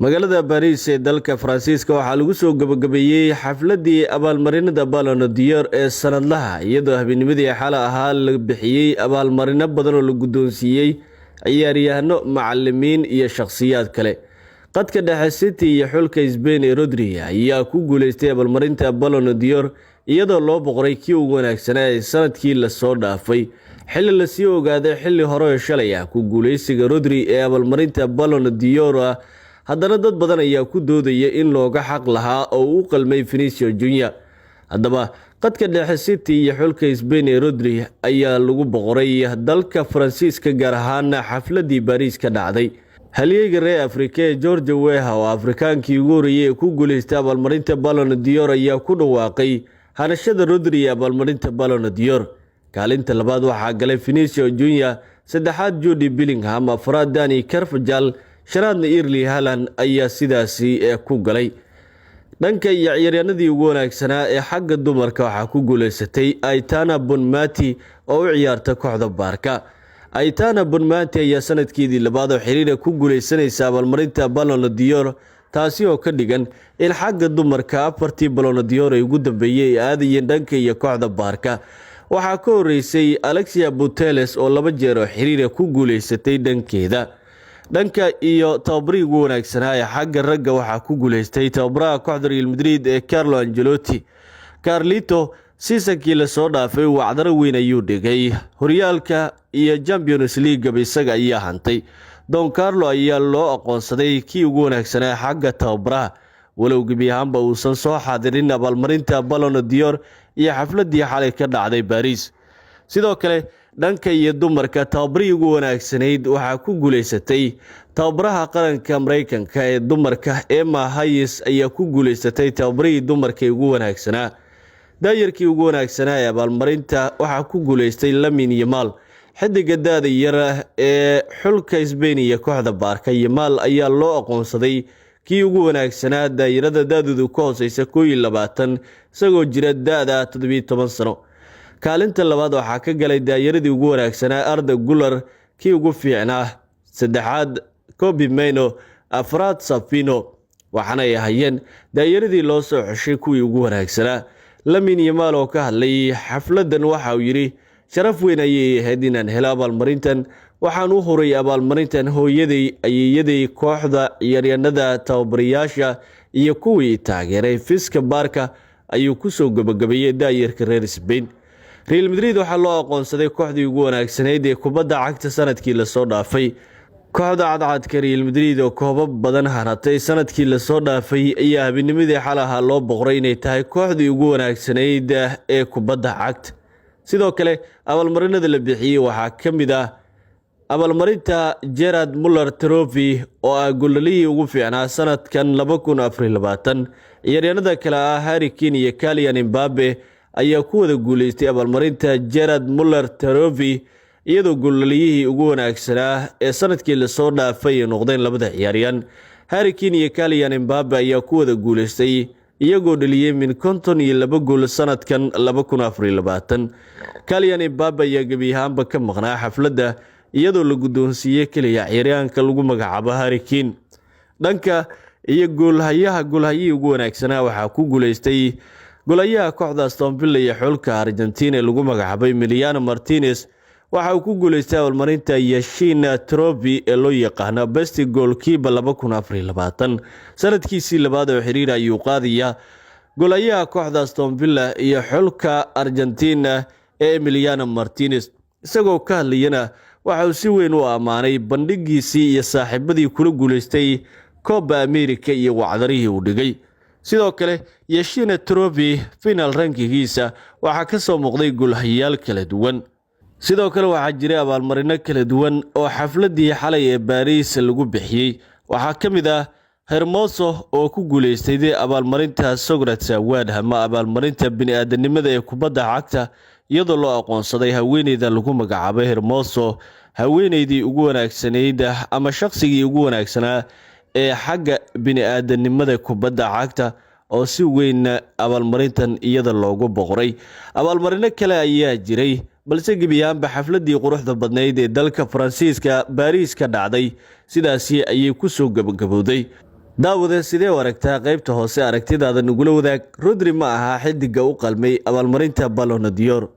Magaalada Baariis ee dalka Faransiiska waxaa lagu soo gabagabeeyey xafladii abaalmarinada Ballon d'Or ee sanadlaha, iyadoo habeennimadii xala ahaa la bixiyey abaalmarino badan oo la guddoonsiiyey ciyaaryahano, macalimiin iyo shakhsiyaad kale. Qadka dhexe City iyo xulka Spain ee Rodri ayaa ku guuleystay abaalmarinta Ballon d'Or, iyadoo loo boqoray kii ugu wanaagsanaa ee sanadkii lasoo dhaafay, xilli lasii ogaaday xilli hore oo shalay ah ku guuleysiga Rodri ee abaalmarinta Ballon d'Or ah. Haddana dad badan ayaa ku doodaya in looga xaq lahaa oo u qalmay Vinicius Junior. Haddaba, qadka dhexe City iyo xulka Spain ee Rodri ayaa lagu boqoray dalka Faransiiska, gaar ahaan xafladii Baariis ka dhacday. Halyeyga reer Afrika ee George Weah, oo Afrikaankii ugu horreeyey ee ku guuleystay abaalmarinta Ballon d'Or, ayaa ku dhawaaqay hanashada Rodri ee abaalmarinta Ballon d'Or. Kaalinta labaad waxaa galay Vinicius Junior, saddexaad Jude Bellingham, afraad Dani Carvajal, shanaadna Erling Haaland ayaa sidaasi ku galay. Dhanka iyo ciyaaryahanadii ugu wanaagsanaa ee xagga dumarka waxaa ku guuleysatay Aitana Bonmati oo u ciyaarta kooxda Barca. Aitana Bonmati ayaa sanadkeedii labaad oo xiriira ku guuleysanaysa abaalmarinta Ballon d'Or, taasi oo ka dhigan in xagga dumarka afartii Ballon d'Or ee ugu dambeeyey ay aadayeen dhanka iyo kooxda Barca. Waxaa ka horeysay Alexia Putellas oo laba jeer oo xiriira ku guuleysatay dhankeeda. Dhanka iyo tababarihii ugu wanaagsanaa ee xagga ragga waxaa ku guuleystay tababaraha kooxda Real Madrid ee Carlo Ancelotti. Carlito seasonkii lasoo dhaafay wacdaro weyn ayuu dhigay. Horyaalka iyo Champions Leagueba isaga ayaa hantay. Don Carlo ayaa loo aqoonsaday kii ugu wanaagsanaa xagga tababaraha, walow gebi ahaanba uusan soo xaadirin abaalmarinta Ballon d'Or iyo xafladii xalay ka dhacday Baariis. Sidoo kale, dhanka iyo dumarka, tababarihii ugu wanaagsanayd waxaa ku guuleysatay tababaraha qaranka Mareykanka ee dumarka, Emma Hayes ayaa ku guuleysatay tababarihii dumarka ugu wanaagsanaa. Daayarkii ugu wanaagsanaa ee abaalmarinta waxaa ku guuleystay Lamine Yamal, xidiga daada yar ee xulka Spain iyo kooxda Barca. Yamal ayaa loo aqoonsaday kii ugu wanaagsanaa daayarada daadoodu ka hooseysa 21, isagoo jira da-da 17 sano. Kaalinta labaad waxaa ka galay daayaradii ugu wanaagsanaa Arda Guler, kii ugu fiicnaa. Saddexaad Kobbie Mainoo, afraad Savinho, waxaanay ahayeen daayaradii loo soo xeshay kuwii ugu wanaagsanaa. Lamine Yamal oo ka hadlay xafladan waxa uu yidhi: "Sharaf weyn ayay ahayd inaan helo abaalmarintan. Waxaan u huray abaalmarintan hooyaday, ayeeyaday, kooxda, ciyaaryaanada, tababarayaasha iyo kuwii taageeray Visca Barca," ayuu kusoo gabagabeeyey daayarka reer Spain. Real Madrid waxaa loo aqoonsaday kooxdii ugu wanaagsanayd ee kubadda cagta sanadkii lasoo dhaafay. Kooxda cadcadka Real Madrid oo koobab badan hanatay sanadkii lasoo dhaafay ayaa habeennimadii xalaha loo boqray inay tahay kooxdii ugu wanaagsanayd ee kubadda cagta. Sidoo kale, abaalmarinada la bixiyey waxaa ka mid ah abaalmarinta Gerd Muller Trophy, oo ah goollalihii ugu fiicnaa sanadkan 2024. Ciyaaryaanada kale ah Harry Kane iyo Kylian Mbappe ayaa ku wada guuleystay abaalmarinta Gerd Muller Trophy, iyadoo goolaliyihii ugu wanaagsanaa ee sanadkii lasoo dhaafay ay noqdeen labada ciyaaryahan. Harry Kane iyo Kylian Mbappe ayaa ku wada guuleystay, iyagoo dhaliyey min 52 gool sanadkan 2024. Kylian Mbappe ayaa gebi ahaanba ka maqnaa xafladda, iyadoo la guddoonsiiyey keliya ciyaaryahanka lagu magacaabo Harry Kane. Dhanka iyo goolhayaha, goolhayihii ugu wanaagsanaa waxaa ku guuleystay goolhayaha kooxda Aston Villa iyo xulka Argentina ee lagu magacaabay Emiliano Martinez. Waxa uu ku guuleystay abaalmarinta Yashin Trophy ee loo yaqaano best goalkeeper 2024. Sanadkiisii labaad oo xiriir ayuu qaadayaa goolhayaha kooxda Aston Villa iyo xulka Argentina ee Emiliano Martinez. Isagoo ka hadlayana waxa uu si weyn u ammaanay bandhigiisii iyo saaxiibadii kula guuleystay Copa America iyo wacdarihii uu dhigay. Sidoo kale, Yashin Trophy final rankigiisa waxaa ka soo muuqday goolhayaal kala duwan. Sidoo kale, waxaa jiray abaalmarino kala duwan oo xafladii xalay ee Baariis lagu bixiyey. Waxaa ka mid ah Hermoso oo ku guuleystay abaalmarinta Socrates Award ama abaalmarinta bini-aadanimada ee kubadda cagta, iyadoo loo aqoonsaday haweeneyda lagu magacaabay Hermoso haweeneydii ugu wanaagsanayd ama shaqsigii ugu wanaagsanaa ee xagga bini-aadanimada kubadda cagta, oo si weyn abaalmarintan iyada loogu boqoray. Abaalmarino kale ayaa jiray, balse gebi ahaanba xafladii quruxda badnayd ee dalka Faransiiska Baariis ka dhacday sidaasi ayay kusoo gabagabowday. Daawade, sidee u aragtaa? Qaybta hoose aragtidaada nagula wadaag. Rodri ma ahaa xidiga u qalmay abaalmarinta Ballon d'Or.